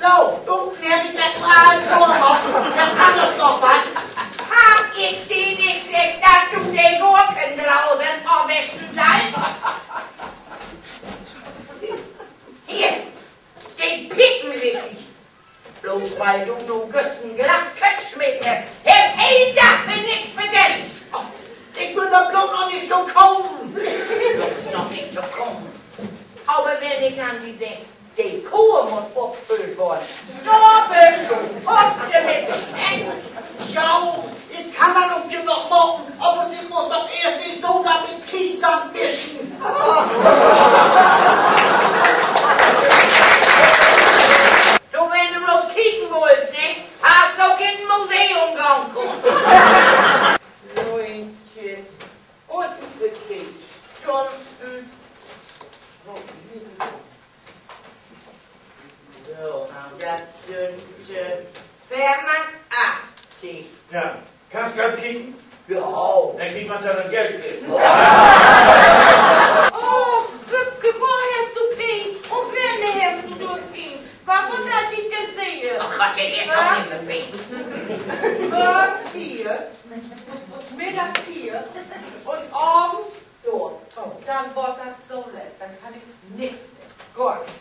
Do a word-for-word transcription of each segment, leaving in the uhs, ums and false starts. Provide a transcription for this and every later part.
So, nu heff ik dat mal kloor maakt. Hest anners noch wat? Heff ik di nich seggt, dat du de Gurken blausen ofwischen sallst? Hier, de piepen richtig. Bloots wiel du nu güstern Glas kaputt smeten hest, heff ik heel Dag mit nix verdeent. Ik bün dor bloots noch nich to kamen. Bloots noch nich to kamen. Aver wenn ik an di segg, de Koor mutt opfüllt worrn, dor büst du foorts mit, ne? Ja, ik kann dat ok jo noch maken, aver ik mutt doch eerst de Soda mit Kiessand mischen. Du, wenn du bloots kieken wullst, ne? Harrst ok in 't Museum gahn kunnt. Lüüntjes un Stumpen. So, dat sünd, äh, veerhunnertachtig. Ja, kannst gau kieken? Ja. Denn kiek, wat dor an Geld liggt. Och, Wiebke, wo hest du Peen? Un wannehr hest du dor Peen? Worüm mutt ik dat denn sehn? Ach Gott, de hett doch nich mehr Peen. Morgens hier, middags hier un avends dor. Denn warrt dat so leet, denn kann ik nix mehr. Gor nix.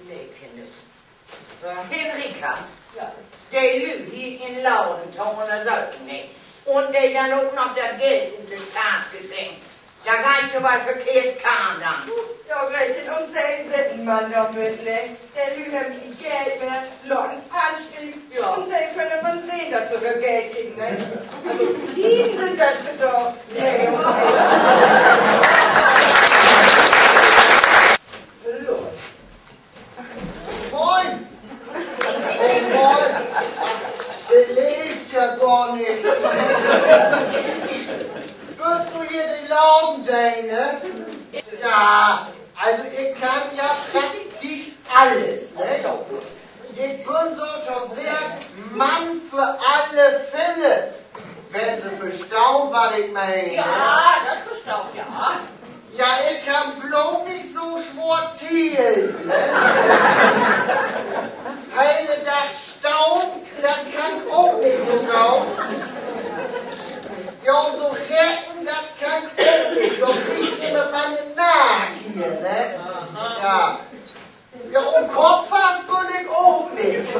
Nee, Kinner. Henrika, de Lüüd hier in Laden to ünnersöken, ne? Un de denn ok noch dat Geld ut de Tasch trecken. Dat geiht jo woll verkehrt, kann dat. Ja, Gretchen, un se sitten man dormit, ne? De Lüüd hebbt keen Geld mehr, laat anschrieven. Un se köönt man sehn, dat se weer Geld kriegt, ne? Also, Tieden sünd dat för doch. Nee. Moin! Oh, moin! Se leevt ja gor nich. Büst du hier de Ladendener? Ja, also ik kann ja praktisch allens, ne? Ik bün sotoseggen Mann för alle Fälle, wenn Se verstaht, wat ik meen. Ja, dat verstah ik, ja. Ja, ik kann bloot nich so swoor tellen, ne? Hele Dag stahn, dat kann ik ok nich so goot. Ja, un so reken, dat kann ik ok nich. Dor krieg ik immer van de Naak hier, ne? Ja. Ja, un koppfast bün ik ok nich.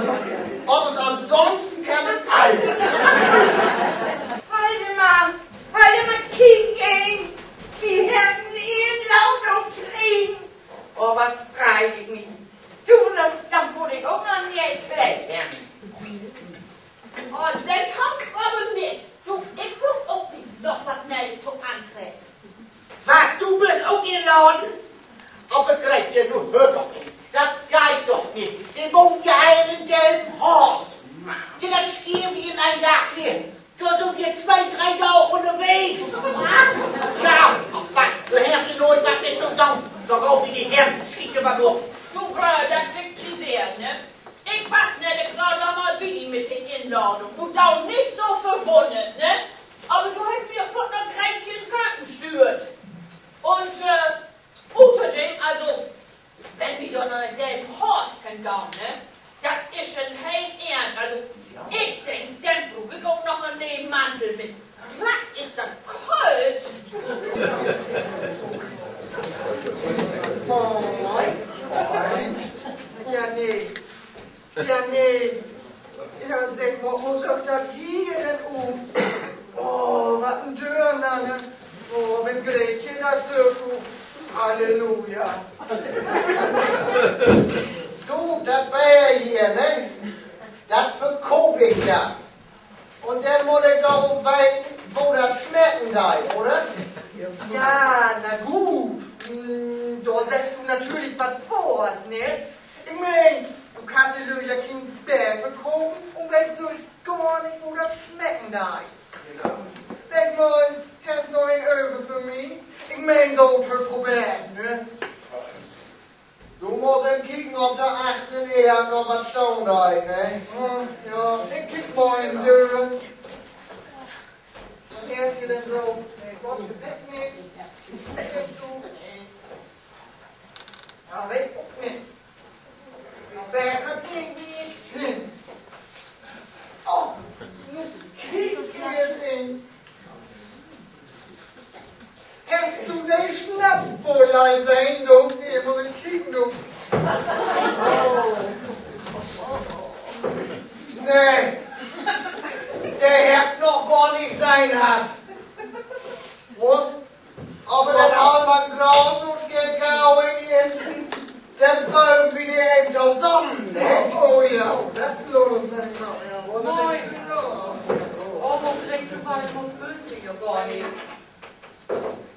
Aver ansonsten kann ik allens. Waldemar, Waldemar, kiek eenmal, wi hebbt en Inladung kregen. Oh, wat frei ik mi. Du, denn, denn mutt ik ok noch en nee'et Kleed hebben. Oh, denn kaam aver mit. Du, ik bruuk ok nich noch wat Nee'es to antrecken. Wat, du büst ok inladen? Aver Gretchen, nu höör doch eenmal. Dat geiht doch nich. De wahnt ja heel in Delmenhorst. Ja, dat schier wi in een Dag nich. Dor sünd wi twee, dree Daag ünnerwegens. Ja, ach wat, dor hebbt wi nooit wat mit to doon. Dor bruuk wi nich hen, schiet di wat op. Du, äh, dat kriegt ji sehn, ne? Ik was nett graad noch mal bi di mit de Inladung. Nu do nich so verwunnert, ne? Aver du hest mi ja foorts na Gretchens Köken stüürt. Un, äh, uterdem, also, wenn wi dor na Delmenhorst hen gahn, ne? Dat is en heel Enn. Also, ik denk, denn bruuk ik ok noch en nee'en Mantel mit. Wat is dat koolt! Moin. Ja, nee. Ja, nee. Ja, segg mal, wo süht dat hier denn ut? Oh, wat en Dörnanner. Oh, wenn Gretchen dat süht, du. Halleluja. Du, dat Beer hier, ne? Dat verkoop ik ja. Un denn mutt ik doch ok weten, wo dat smecken deit, oder? Ja, na goot. Hm, dor seggst du natürlich wat Wohrs, ne? Ik meen, du kannst de Lüüd ja keen Beer verkopen un weetst sülvst gor nich, wo dat smecken deit. Segg mal, hest noch een över för mi? Ik meen, so to'n Proberen, ne? Du musst even kieken, of dor achtern in de Eck noch wat stahn deit, ne? Ja, ik kiek mal in de Döör. Wat hest du denn so? Wat weet ik nich. Ja, weet ik ok nich. Aver ik kann Irgendwie hin. Oh, nu kiek eens in. Hest du de Snapsbuddel al sehn, du? Nee, mutt ik kieken, du. Nee, de heff ik noch gor nich sehn hatt. Wo? Aver denn haal man graad so snell gau in, denn pröven wi de even tosamen, ne? Oh ja, dat laat us denn maken, ja. Moin. Oh, Gretel, warum büst du ja gor nich?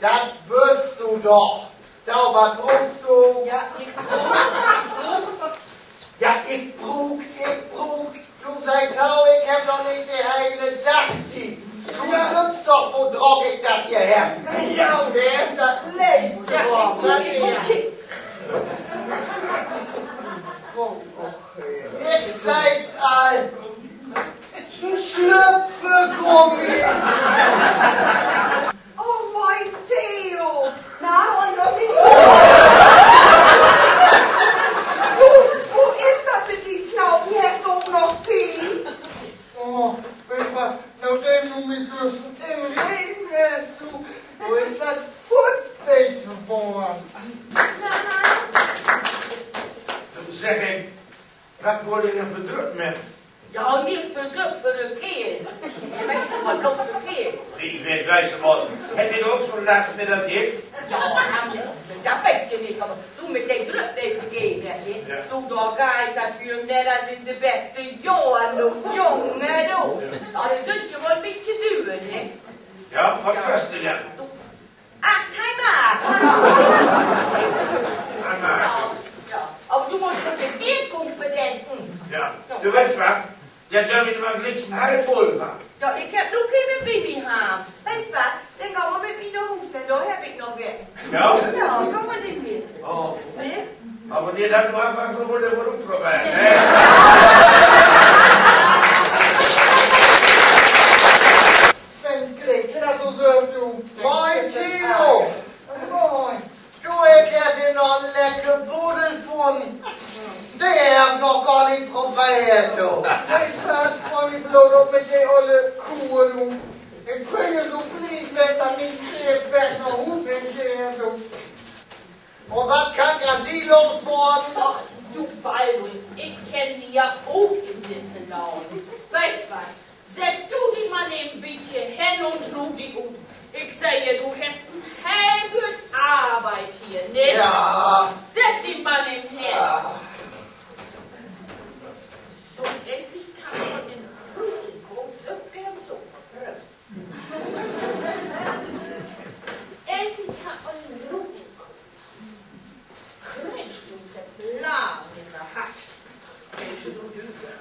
Dat wüsst du doch. Du, wat bruukst du? Ja, ik bruuk, ik bruuk. Ja, ik bruuk, ik bruuk. Du, segg to, ik heff doch nich de hele Dag Tiet. Du sühst doch, wo drock ik dat hier heff. Ja, un de hebbt dat leep. Ja, ik bruuk, ik bruuk nix. Ik segg al, en Slüpfergummi. Oh, moin, Theo. Na, un, un wo, wo is dat mit dien Knaken? Hest du ok noch Pien? Oh, weetst wat, nadem du mi güstern inreden hest, du, nu is dat foort beter worrn. Du, segg, wat wullt ji denn för Drupp mit? Ja, nich för Drupp, för de Keerl. Weetst du, wat bloots för Keerl? Ik weet, weetst du wat, hett de ok so'n Last mit as ik? Ja, dat weet ik nich, aver du, mit de Drupp, de ik geven heff, ne? Ja. Du, dor geiht dat jo nett as in de beste Johren, du Jung, ne, du? Ja. Ja, de sünd jo woll en bietje düer, ne? Ja, wat kost de denn? Du, acht Mark. Acht Mark. Ja, ja. Aver du musst ok de Wirkung bedenken. Ja, du weetst wat? Denn dröff ik man glieks en half vull maken. Ja, ik heff nu kene bi mi, Harm. Weetst wat? Denn gah man mit mi na Huus, denn dor heff ik noch welke. Ja? Ja, gah man denn mit. Oh. Ne? Aver nee, dat du anfangst, so wull de woll utproberen, ne? Wenn Gretel dat so seggt, du. Moin, Theo. Moin. Du, ik heff hier noch en lecker Buddel funnen. De heff ik noch gor nich probeert, du. Weetst wat, Pony, bloot op mit de olle Kuh, du. Ik bün ja so blied, wenn dat nich direkt weg na Huus hen geiht, du. Un wat kann ik an di los worrn? Och, du Baldo, ik kenn di ja ok in disse Laden. Weetst wat? Sett du di man en bietje hen un ruh di ut. Ik seh ja, du hest en heel Bült Arbeit hier, ne? Ja. Sett di man hen. Ja. So, endlich kann man in Ruh inkopen. So, gern so. Endlich kann man in Ruh inkopen. Kringst du de Blasen in de Hand? Mensch, so düer.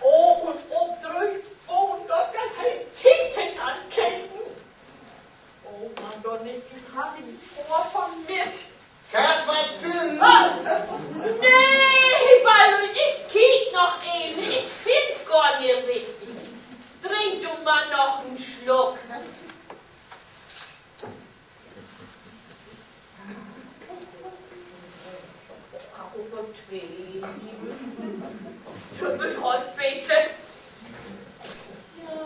Oh, un opdröög, oh, un dor kann he Tinte ankeven. Oh Mann, doch nich, ik heff en Poor von mit. Kannst wat finnen? Ah, nee, Baldo, ik kiek noch even, ik finn gor nich richtig. Drink du man noch en Sluck. Kann ok noch twee nehmen. Tut mir leid, bitte. Ja,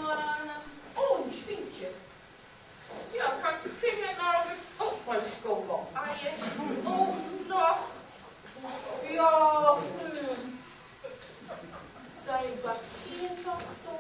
oh, en Schwienchen. Ja, kann Fingernagel ok mal schoonmaken. Eier un noch. Ja, hm. Sehn, wat hier noch so